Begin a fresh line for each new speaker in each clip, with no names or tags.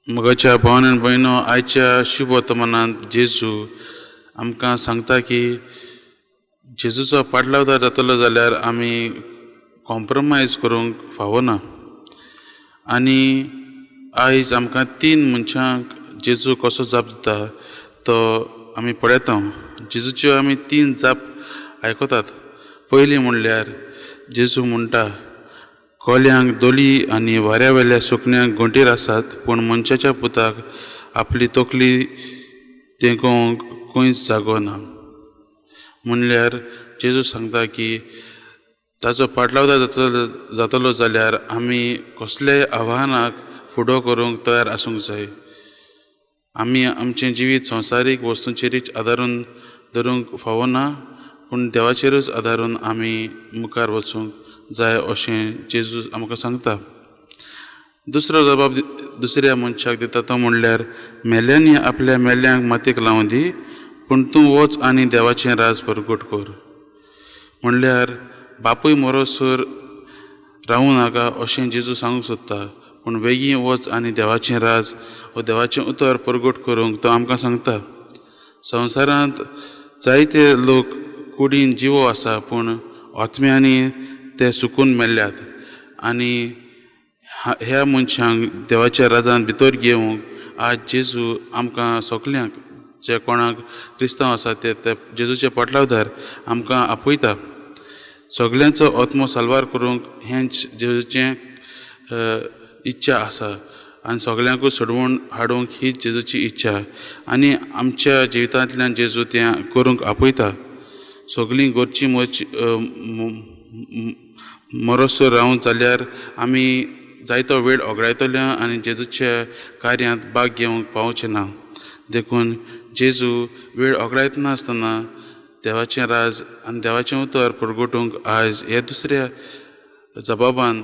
मोगाच्या भावान आनी भयणो, आयच्या शुभ वर्तमानांत जेजू आमकां सांगता की जेजूचो पाटलावदार जातलो जाल्यार आमी कॉम्प्रोमायज करूंक फावना. आनी आयज आमकां तीन मनशांक जेजू कसो जाप दिता तो आमी पळयता. जेजूच्यो आमी तीन जाप आयकतात. पयली म्हणल्यार जेजू म्हणटा, कोल्यांक दोली आनी वाऱ्या वेल्या सुकण्यांक घोंटेर आसात, पूण मनशाच्या पुताक आपली तकली तेंकोवंक खंयच जागो ना. म्हणल्यार जेजू सांगता की ताचो पाटलावदार जातलो जाल्यार आमी कसलेय आव्हानाक फुडो करूंक तयार आसूंक जाय. आमी आमचें जिवीत संवसारीक वस्तूंचेरूच आदारून धरूंक फावना, पूण देवाचेरूच आदारून आमी मुखार वचूंक जाय अशें जेजू आमकां सांगता. दुसरो जबाब दुसऱ्या मनशाक दिता तो म्हणल्यार, मेल्यांनी आपल्या मेल्यांक मातयेक लावं दी, पूण तूं वच आनी देवाचें राज परगट कर. म्हणल्यार बापूय मरोसर रावूं नाका अशें जेजू सांगूंक सोदता, पूण वेगीं वच आनी देवाचें राज व देवाचें उतर परगट करूंक तो आमकां सांगता. संवसारांत जायते लोक कुडीन जिवो आसा, पूण आत्म्यांनी ते सुकून मेल्ल्यात. आनी ह्या मनशांक देवाच्या राजान भितर घेवंक आज जेजू आमकां सगल्यांक, जे कोणाक क्रिस्तांव आसा ते जेजूचे पाटलावदार आमकां आपयता. सगल्यांचो आत्मो साल्वार करूंक हेंच जेजूचें इच्छा आसा आनी सगल्यांकूच सोडवून हाडूंक हीच जेजूची इच्छा. आनी आमच्या जिवितांतल्यान जेजू तें करूंक आपयता. सगळीं गोरची मोरची मरोसर रावूंक जाल्यार आमी जायतो वेळ ओगडायतले आनी जेजूच्या कार्यांत भाग घेवंक पावचे ना. देखून जेजू वेळ ओगडायतना आसतना देवाचें राज आनी देवाचें उतर परगटूंक आयज हे दुसऱ्या जबाबान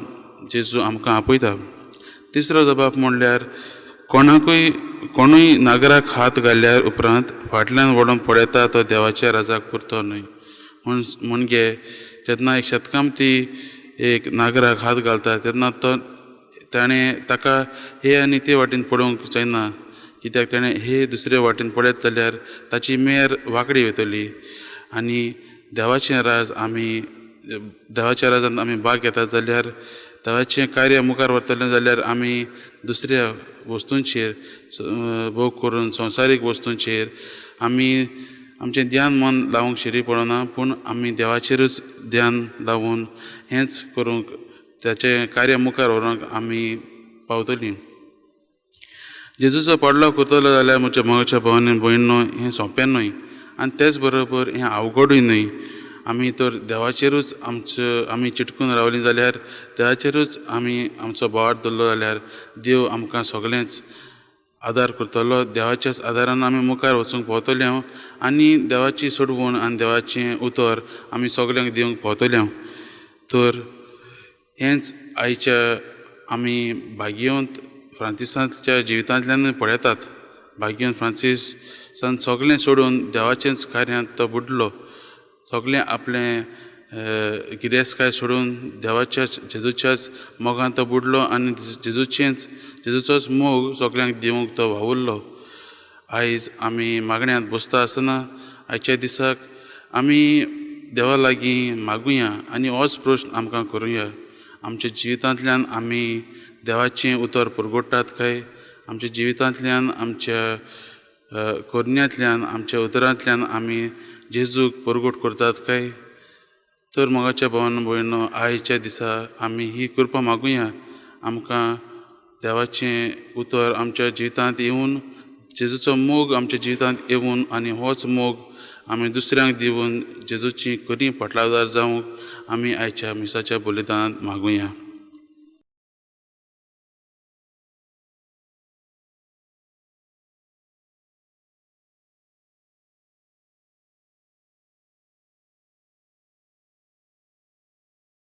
जेजू आमकां आपयता. तिसरो जबाब म्हणल्यार, कोणाकूय कोणूय नागराक हात घाल्यार उपरांत फाटल्यान वडोवन पळयता तो देवाच्या राजाक पुरतो न्हय. म्हणजे जेन्ना एक शेतकामती एक नागराक हात घालता तेन्ना तो ताणें ताका हे आनी ते वाटेन पळोवंक जायना, कित्याक ताणें हे दुसरे वाटेन पळयत जाल्यार ताची मेर वांकडी वयतली. आनी देवाचें राज आमी देवाच्या राजान आमी भाग घेता जाल्यार, देवाचें कार्य मुखार व्हरतलें जाल्यार आमी दुसऱ्या वस्तूंचेर भोग करून संवसारीक वस्तूंचेर आमी आमचें ध्यान मन लावंक शिरी पडना, पूण आमी देवाचेरूच ध्यान लावन हेंच करूंक ताचें कार्य मुखार व्हरूंक आमी पावतलीं. जेजूचो पाडलो करतलो जाल्यार म्हज्या मोगाच्या भावांनी भयणीनो, हें सोंपें न्हय आनी तेच बरोबर हें अवघडूय न्हय. आमी तर देवाचेरूच आमचो आमी चिटकून रावलीं जाल्यार, देवाचेरूच आमी आमचो बोवाळ दवरलो जाल्यार देव आमकां सगळेंच आदार करतलो. देवाच्याच आदारान आमी मुखार वचूंक पावतले हांव आनी देवाची सोडवण आनी देवाचें उतर आमी सगल्यांक दिवंक पावतले हांव. तर हेंच आयच्या आमी भाग्यवंत फ्रांसिसाच्या जिवितांतल्यान पळयतात. भाग्यवंत फ्रांसिसान सगळें सोडून देवाचेंच कार्यांत तो बुडलो. सगळें आपलें गिरेस्तकाय सोडून देवाच्याच जेजूच्याच मोगान तो बुडलो आनी जेजूचेंच जेजूचोच मोग सगल्यांक दिवंक तो वावुरलो. आयज आमी मागण्यांत बसता आसतना आयच्या दिसाक आमी देवा लागीं मागुया आनी होच प्रश्न आमकां करुया, आमच्या जिवितांतल्यान आमी देवाचें उतर परगट्टात काय आमच्या जिवितांतल्यान, आमच्या करण्यांतल्यान, आमच्या उतरांतल्यान आमी जेजूक परगट करतात काय? तर मोगाच्या भावान भयणो, आयच्या दिसा आमी ही कृपा मागुया, आमकां देवाचें उतर आमच्या जिवितांत येवन, जेजूचो मोग आमच्या जिवितांत येवन आनी होच मोग आमी दुसऱ्यांक दिवन जेजूची खरी फाटलावदार जावंक आमी आयच्या मिसाच्या बलिदानांत मागुया.